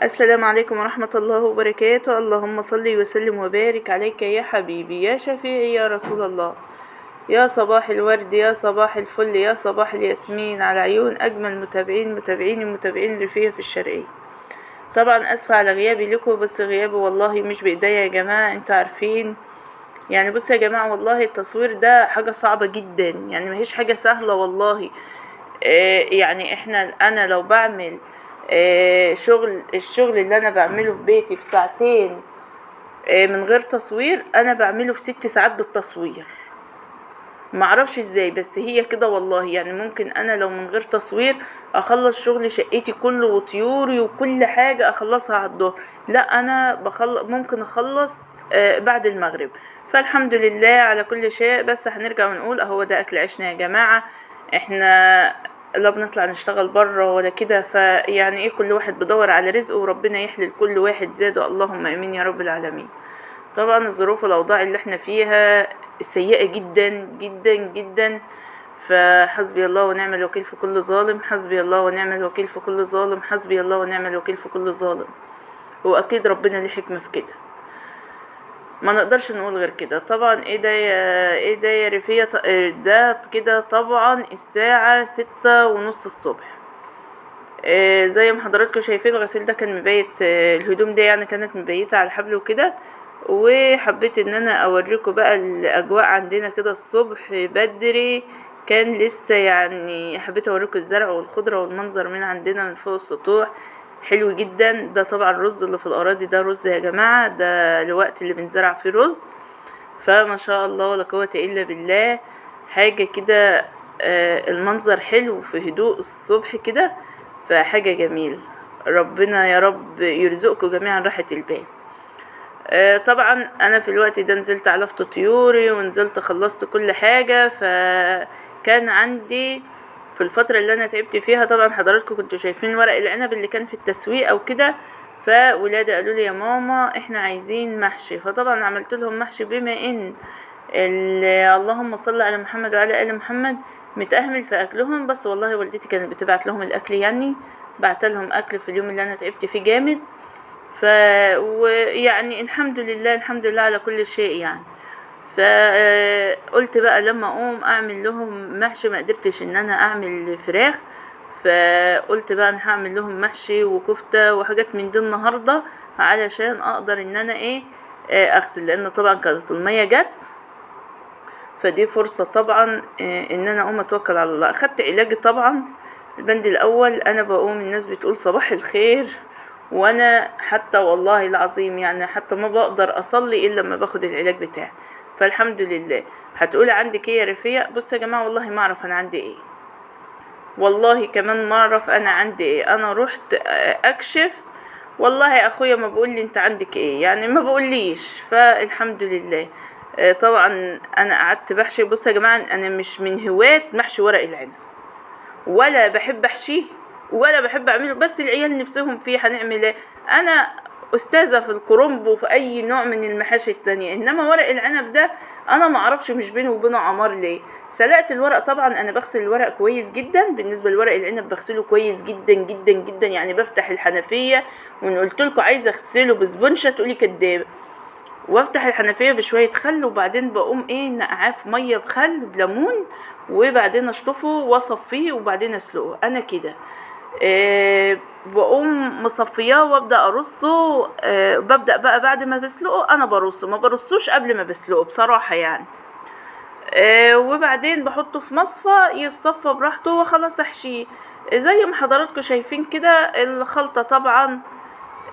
السلام عليكم ورحمة الله وبركاته. اللهم صل وسلم وبارك عليك يا حبيبي يا شفيعي يا رسول الله. يا صباح الورد، يا صباح الفل، يا صباح الياسمين على عيون أجمل متابعين متابعين المتابعين اللي فيها في الشرقية. طبعا أسفة على غيابي لكم، بس غيابي والله مش بإيديا يا جماعة، انتوا عارفين. يعني بصوا يا جماعة، والله التصوير ده حاجة صعبة جدا، يعني ما هيش حاجة سهلة والله. يعني انا لو بعمل الشغل اللي انا بعمله في بيتي في ساعتين من غير تصوير، انا بعمله في 6 ساعات بالتصوير. معرفش ازاي، بس هي كده والله. يعني ممكن انا لو من غير تصوير اخلص شغل شقتي كله وطيوري وكل حاجة اخلصها على الظهر، لا انا ممكن اخلص بعد المغرب. فالحمد لله على كل شيء. بس هنرجع ونقول اهو ده اكل عيشنا يا جماعة، احنا لا بنطلع نشتغل بره ولا كده، فيعني ايه، كل واحد بدور على رزقه وربنا يحلل كل واحد زاده، اللهم امين يا رب العالمين. طبعا الظروف والاوضاع اللي احنا فيها سيئة جدا جدا جدا، فحسبي الله ونعم الوكيل في كل ظالم، حسبي الله ونعم الوكيل في كل ظالم، حسبي الله ونعم الوكيل في كل ظالم. واكيد ربنا ليه حكمة في كده، ما نقدرش نقول غير كده. طبعا ايه ده يا ايه ده يا رفية، ده كده طبعا الساعة 6:30 الصبح. زي ما حضراتكم شايفين الغسيل ده كان مبيت، الهدوم دي يعني كانت مبيتة على الحبل وكده. وحبيت ان انا اوريكم بقى الاجواء عندنا كده الصبح بدري، كان لسه يعني حبيت اوريكم الزرع والخضرة والمنظر من عندنا من فوق السطوح، حلو جدا. ده طبعا الرز اللي في الاراضي ده رز يا جماعة، ده الوقت اللي بنزرع فيه رز، فما شاء الله ولا قوة الا بالله، حاجة كده، المنظر حلو في هدوء الصبح كده، فحاجة جميلة. ربنا يا رب يرزقكم جميعا راحة البال. طبعا انا في الوقت ده نزلت علفت طيوري ونزلت خلصت كل حاجة. فكان عندي في الفترة اللي انا تعبت فيها، طبعا حضراتكم كنتوا شايفين ورق العنب اللي كان في التسويق او كده، فولادي قالوا لي يا ماما احنا عايزين محشي، فطبعا عملت لهم محشي. بما ان اللهم صل على محمد وعلى ال محمد متأهمل في اكلهم، بس والله والدتي كانت بتبعت لهم الاكل، يعني بعت لهم اكل في اليوم اللي انا تعبت فيه جامد. ويعني الحمد لله، الحمد لله على كل شيء يعني. فقلت بقى لما اقوم اعمل لهم محشي، ما قدرتش ان انا اعمل فراخ، فقلت بقى انا هعمل لهم محشي وكفتة وحاجات من دي النهاردة، علشان اقدر ان انا اغسل، لان طبعا كانت المية جت، فدي فرصة طبعا ان انا اقوم اتوكل على الله. اخدت علاجي طبعا. البند الاول انا بقوم الناس بتقول صباح الخير، وانا حتى والله العظيم يعني حتى ما بقدر اصلي الا لما باخد العلاج بتاعي، فالحمد لله. هتقولي عندك ايه يا رفيع؟ بصوا يا جماعه والله ما اعرف انا عندي ايه، والله كمان ما اعرف انا عندي ايه. انا رحت اكشف، والله يا اخويا ما بقول لي انت عندك ايه، يعني ما بقوليش، فالحمد لله. طبعا انا قعدت بحشي. بصوا يا جماعه انا مش من هواة محشي ورق العنب، ولا بحب احشيه ولا بحب اعمله، بس العيال نفسهم فيه، هنعمل ايه؟ انا استاذه في الكرنب وفي اي نوع من المحاشي التانية، انما ورق العنب ده انا ما اعرفش مش بينه وبينه عمار ليه. سلقت الورق، طبعا انا بغسل الورق كويس جدا، بالنسبه لورق العنب بغسله كويس جدا جدا جدا، يعني بفتح الحنفيه، وان قلت لكم عايزه اغسله بسبونشه تقولي كدابه، وافتح الحنفيه بشويه خل، وبعدين بقوم نقعاه في ميه بخل بليمون، وبعدين اشطفه واصفيه وبعدين اسلقه. انا كده بقوم مصفياه وابدا ارصه. ببدا بقى بعد ما بسلقه انا برصه، ما برصوش قبل ما بسلقه بصراحه يعني. وبعدين بحطه في مصفى يتصفى براحته وخلاص احشيه زي ما حضراتكم شايفين كده. الخلطه طبعا،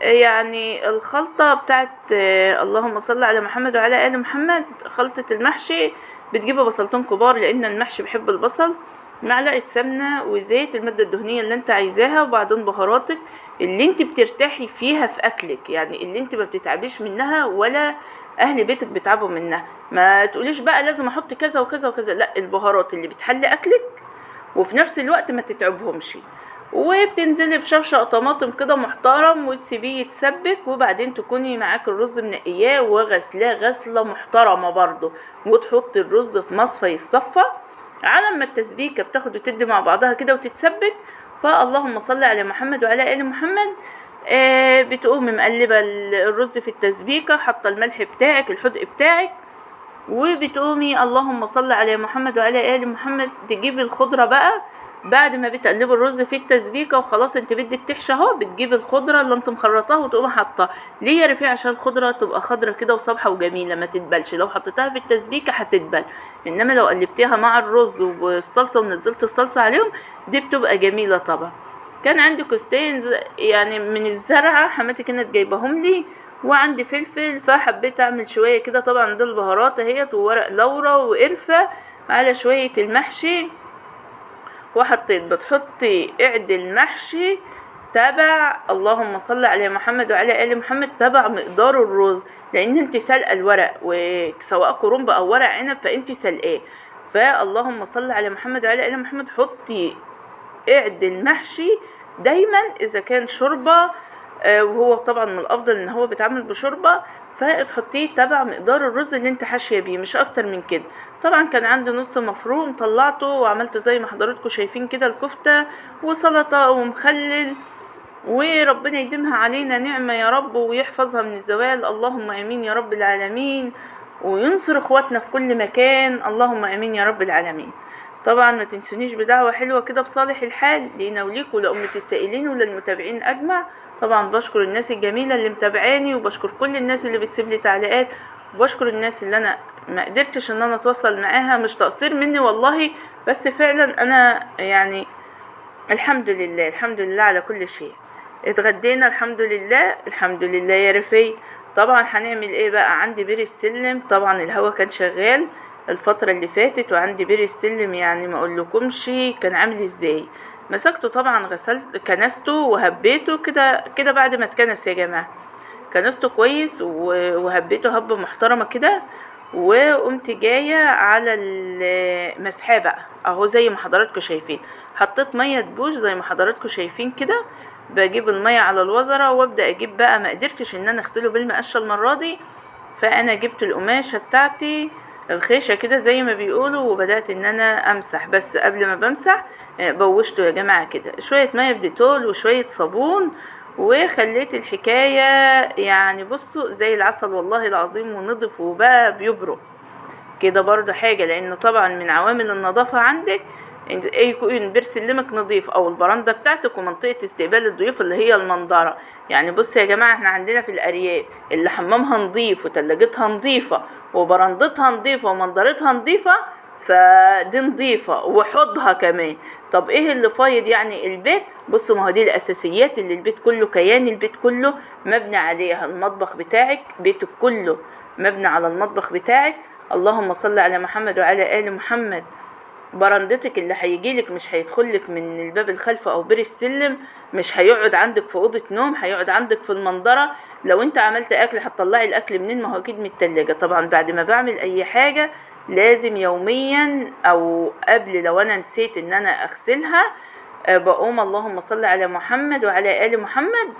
يعني الخلطة بتاعت، اللهم صل على محمد وعلى آل محمد، خلطة المحشي بتجيبي بصلتين كبار لأن المحشي بيحب البصل، معلقة سمنة وزيت، المادة الدهنية اللي انت عايزاها، وبعدين بهاراتك اللي انت بترتاحي فيها في أكلك، يعني اللي انت ما بتتعبيش منها ولا أهل بيتك بيتعبوا منها. ما تقوليش بقى لازم أحط كذا وكذا وكذا، لا، البهارات اللي بتحلي أكلك وفي نفس الوقت ما تتعبهمش. وبتنزلي بشفشق طماطم كده محترم وتسيبيه يتسبك، وبعدين تكوني معاك الرز منقياه وغسلاه غسله محترمه برضو، وتحطي الرز في مصفى يتصفى على ما التسبيكه بتاخد وتدي مع بعضها كده وتتسبك. فاللهم صل على محمد وعلى ال محمد. بتقومي مقلبه الرز في التسبيكه، حاطه الملح بتاعك الحدق بتاعك، وبتقومي اللهم صل على محمد وعلى ال محمد تجيبي الخضرة بقى. بعد ما بتقلبي الرز في التسبيكه وخلاص انت بدك تحشي اهو، بتجيبي الخضرة اللي انت مخرطاها وتقومي حاطاها. ليه يا رفيع؟ عشان الخضرة تبقى خضرة كده وصبحه وجميلة ما تتبلش. لو حطيتها في التسبيكه هتتبل، انما لو قلبتيها مع الرز والصلصه ونزلت الصلصه عليهم دي بتبقى جميلة. طبعا كان عندي كوستين يعني من الزرعه حماتي كانت جايباهم لي، وعندي فلفل، فحبيت اعمل شوية كده. طبعا دول البهارات اهيت، وورق لورا وقرفه على شوية المحشي. وحطيت بتحطي قعد المحشي تبع اللهم صل على محمد وعلى ال محمد تبع مقدار الرز، لان انت سلقه الورق وسواء كرنب او ورق عنب فانت سلقاه. فاللهم صل على محمد وعلى ال محمد حطي قعد المحشي دايما اذا كان شوربة، وهو طبعا من الافضل ان هو بيتعمل بشوربه، فتحطيه تبع مقدار الرز اللي انت حاشية بيه، مش اكتر من كده. طبعا كان عندي نص مفروم طلعته وعملت زي ما حضراتكم شايفين كده الكفتة وسلطة ومخلل، وربنا يديمها علينا نعمه يا رب ويحفظها من الزوال، اللهم امين يا رب العالمين، وينصر اخواتنا في كل مكان، اللهم امين يا رب العالمين. طبعا ما تنسونيش بدعوة حلوة كده بصالح الحال لينا وليكم ولأمة السائلين وللمتابعين اجمع. طبعا بشكر الناس الجميلة اللي متابعاني، وبشكر كل الناس اللي بتسيب لي تعليقات، وبشكر الناس اللي انا ما قدرتش ان انا اتواصل معاها، مش تقصير مني والله، بس فعلا انا يعني الحمد لله، الحمد لله على كل شيء. اتغدينا الحمد لله، الحمد لله يا رفي. طبعا هنعمل ايه بقى؟ عندي بير السلم، طبعا الهوا كان شغال الفترة اللي فاتت، وعندي بير السلم يعني ما اقولكمش كان عامل ازاي. مسكته طبعا غسلت كنسته وهبيته كده كده بعد ما اتكنس يا جماعة، كنسته كويس وهبيته هبه محترمه كده، وقمت جاية على المسحاه بقى اهو زي ما حضراتكم شايفين. حطيت مية تبوش زي ما حضراتكم شايفين كده، بجيب المية على الوزره وابدا اجيب بقى. ما قدرتش ان انا اغسله بالمقشه المرة دي، فانا جبت القماشه بتاعتي الخيشه كده زي ما بيقولوا، وبدات ان انا امسح. بس قبل ما بمسح بوشته يا جماعة كده شوية مية بديتول وشوية صابون، وخليت الحكاية يعني بصوا زي العسل والله العظيم، ونضف وبقى بيبرق كده برضو حاجة. لان طبعا من عوامل النظافة عندك يكون بير سلمك نظيف، او البرندة بتاعتك، ومنطقة استقبال الضيوف اللي هي المنظره. يعني بص يا جماعة، احنا عندنا في الارياف اللي حمامها نظيف وتلاجتها نظيفة وبرندتها نظيفة ومنظرتها نظيفة، فدي نظيفة وحوضها كمان. طب ايه اللي فايض يعني البيت؟ بصوا، ما هو دي الاساسيات اللي البيت كله، كيان البيت كله مبني عليها. المطبخ بتاعك، بيتك كله مبني على المطبخ بتاعك، اللهم صل على محمد وعلى ال محمد. برندتك اللي هيجيلك مش هيدخلك من الباب الخلفي او بير السلم، مش هيقعد عندك في اوضة نوم، هيقعد عندك في المنظره. لو انت عملت اكل هتطلعي الاكل منين؟ ما هو اكيد من التلاجة. طبعا بعد ما بعمل اي حاجة لازم يوميا او قبل، لو انا نسيت ان انا اغسلها بقوم اللهم صل على محمد وعلى ال محمد.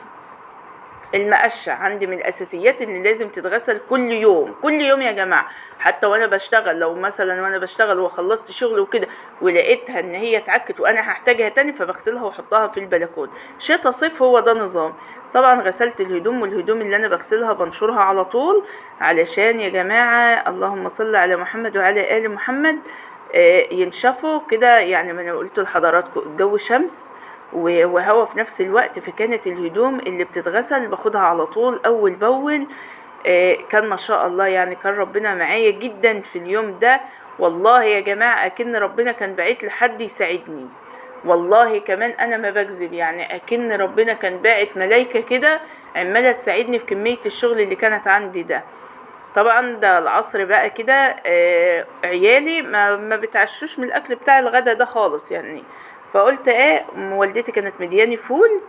المقشه عندي من الاساسيات اللي لازم تتغسل كل يوم، كل يوم يا جماعة. حتى وانا بشتغل، لو مثلا وانا بشتغل وخلصت شغل وكده ولقيتها ان هي اتعكت وانا هحتاجها تاني، فبغسلها واحطها في البلكونه. شتا صيف هو ده نظام. طبعا غسلت الهدوم، والهدوم اللي انا بغسلها بنشرها على طول، علشان يا جماعة اللهم صل على محمد وعلى ال محمد ينشفوا كده. يعني ما انا قلت لحضراتكم الجو شمس وهوا في نفس الوقت، فكانت الهدوم اللي بتتغسل باخدها على طول اول باول. كان ما شاء الله يعني كان ربنا معايا جدا في اليوم ده والله يا جماعة، اكن ربنا كان باعت لحد يساعدني والله. كمان انا ما بكذب، يعني اكن ربنا كان باعت ملايكة كده عمالة تساعدني في كمية الشغل اللي كانت عندي ده. طبعا ده العصر بقى كده، عيالي ما بتعشوش من الاكل بتاع الغدا ده خالص يعني، فقلت ايه، والدتي كانت مدياني فول،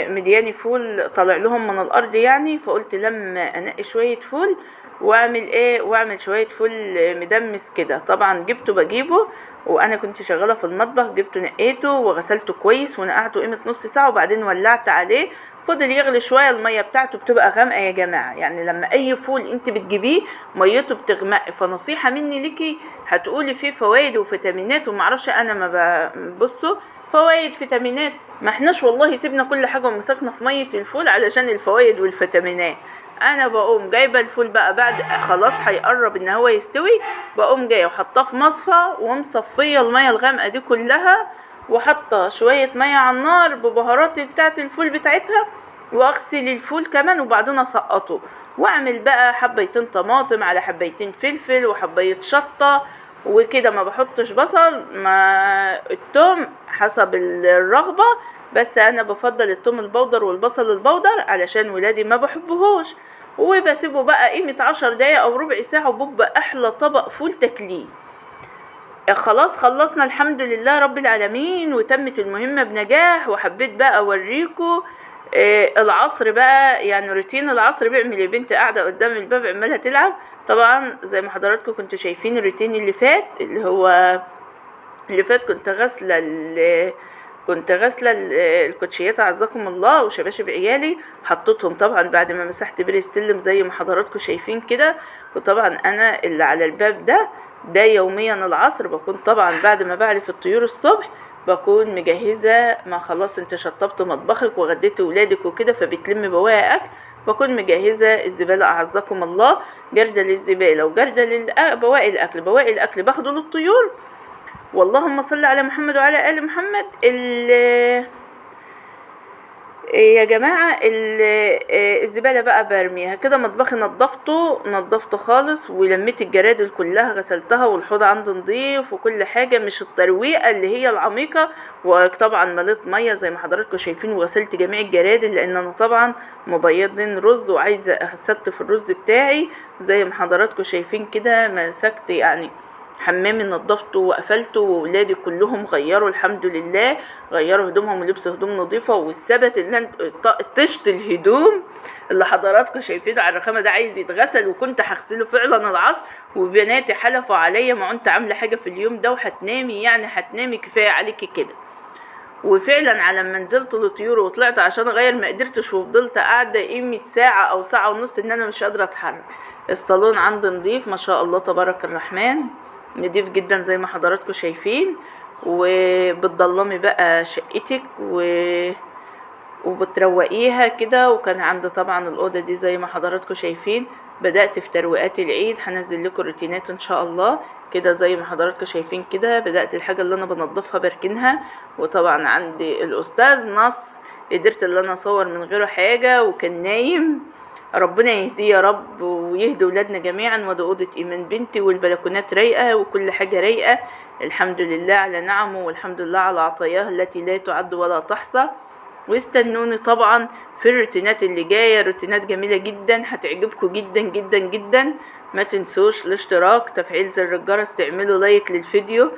مدياني فول طالع لهم من الارض يعني، فقلت لما انقي شوية فول واعمل ايه، واعمل شوية فول مدمس كده. طبعا جبته بجيبه وانا كنت شغالة في المطبخ، جبته نقيته وغسلته كويس ونقعته قيمة نص ساعة، وبعدين ولعت عليه، فضل يغلي شوية. المية بتاعته بتبقى غامقه يا جماعة، يعني لما اي فول انت بتجيبيه ميته بتغمق، فنصيحه مني ليكي هتقولي فيه فوائد وفيتامينات ومعرفش، انا ما بصوا فوائد فيتامينات. ما احناش والله سيبنا كل حاجة ومسكنا في مية الفول علشان الفوائد والفيتامينات. انا بقوم جايبه الفول بقى بعد خلاص هيقرب ان هو يستوي، بقوم جاية وحطاه في مصفى ومصفيه المية الغامقه دي كلها، وحاطه شوية مية على النار ببهارات بتاعه الفول بتاعتها، واغسل الفول كمان وبعدين اسقطه، واعمل بقى حبيتين طماطم على حبيتين فلفل وحبايه شطه وكده. ما بحطش بصل، ما التوم حسب الرغبة، بس انا بفضل التوم البودر والبصل البودر علشان ولادي ما بحبهوش. وبسيبه بقى قيمة 10 دقايق او ربع ساعة، وبيبقى احلى طبق فول تاكليه. خلاص خلصنا الحمد لله رب العالمين، وتمت المهمة بنجاح. وحبيت بقى اوريكم العصر بقى، يعني روتين العصر بيعمل ايه. بنتي قاعدة قدام الباب عمالة تلعب. طبعا زي ما حضراتكم كنتوا شايفين الروتين اللي فات، اللي هو اللي فات كنت غاسله الكوتشيات عزكم الله وشباشب عيالي، حطيتهم طبعا بعد ما مسحت بير السلم زي ما حضراتكم شايفين كده. وطبعا انا اللي على الباب ده يوميا العصر بكون طبعا بعد ما بعلف الطيور الصبح بكون مجهزة، ما خلاص انت شطبت مطبخك وغديت ولادك وكده، فبتلم بواقي اكل. بكون مجهزة الزبالة اعزكم الله، جردل للزباله وجردل بواقي الاكل. بواقي الاكل باخده للطيور. واللهم صل على محمد وعلى آل محمد. يا جماعة الزبالة بقى برميها كده. مطبخي نظفته خالص، ولميت الجرادل كلها غسلتها، والحوض عندي نضيف وكل حاجة، مش الترويقة اللي هي العميقة. وطبعا مليت مية زي ما حضراتكم شايفين، وغسلت جميع الجرادل لان انا طبعا مبيضين رز وعايزة اغسلت في الرز بتاعي زي ما حضراتكم شايفين كده. مسكت يعني حمامي نظفته وقفلته، وولادي كلهم غيروا الحمد لله، غيروا هدومهم ولبسوا هدوم نظيفة. والثبت اللي طشت الهدوم اللي حضراتكم شايفينه على الرخامه ده عايز يتغسل، وكنت هغسله فعلا العصر، وبناتي حلفوا عليا ما كنت عامله حاجة في اليوم ده وهتنامي، يعني هتنامي كفاية عليكي كده. وفعلا على ما نزلت للطيور وطلعت عشان اغير ما قدرتش، وفضلت قاعدة قيمة ساعة او ساعة ونص ان انا مش قادرة اتحرك. الصالون عندي نظيف ما شاء الله تبارك الرحمن، نضيف جدا زي ما حضراتكم شايفين. وبتضلمي بقى شقتك وبتروقيها كده. وكان عندي طبعا الاوضة دي زي ما حضراتكم شايفين، بدات في ترويقات العيد، هنزل لكم روتينات ان شاء الله كده زي ما حضراتكم شايفين كده. بدات الحاجة اللي انا بنضفها بركنها. وطبعا عندي الاستاذ نصر قدرت ان انا اصور من غيره حاجة، وكان نايم، ربنا يهديه يا رب ويهدي ولادنا جميعا. وده اوضة ايمان بنتي، والبلكونات رايقة وكل حاجة رايقة الحمد لله على نعمه، والحمد لله على عطاياه التي لا تعد ولا تحصى. واستنوني طبعا في الروتينات اللي جاية، روتينات جميلة جدا هتعجبكم جدا جدا جدا. ما تنسوش الاشتراك، تفعيل زر الجرس، تعملوا لايك للفيديو.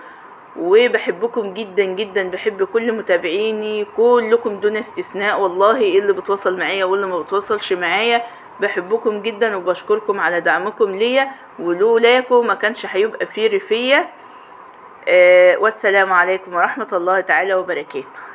وبحبكم جدا جدا، بحب كل متابعيني كلكم دون استثناء والله، اللي بتوصل معايا واللي ما بتوصلش معايا، بحبكم جدا وبشكركم على دعمكم ليا، ولولاكم ما كانش هيبقى فيه رفيه. والسلام عليكم ورحمة الله تعالى وبركاته.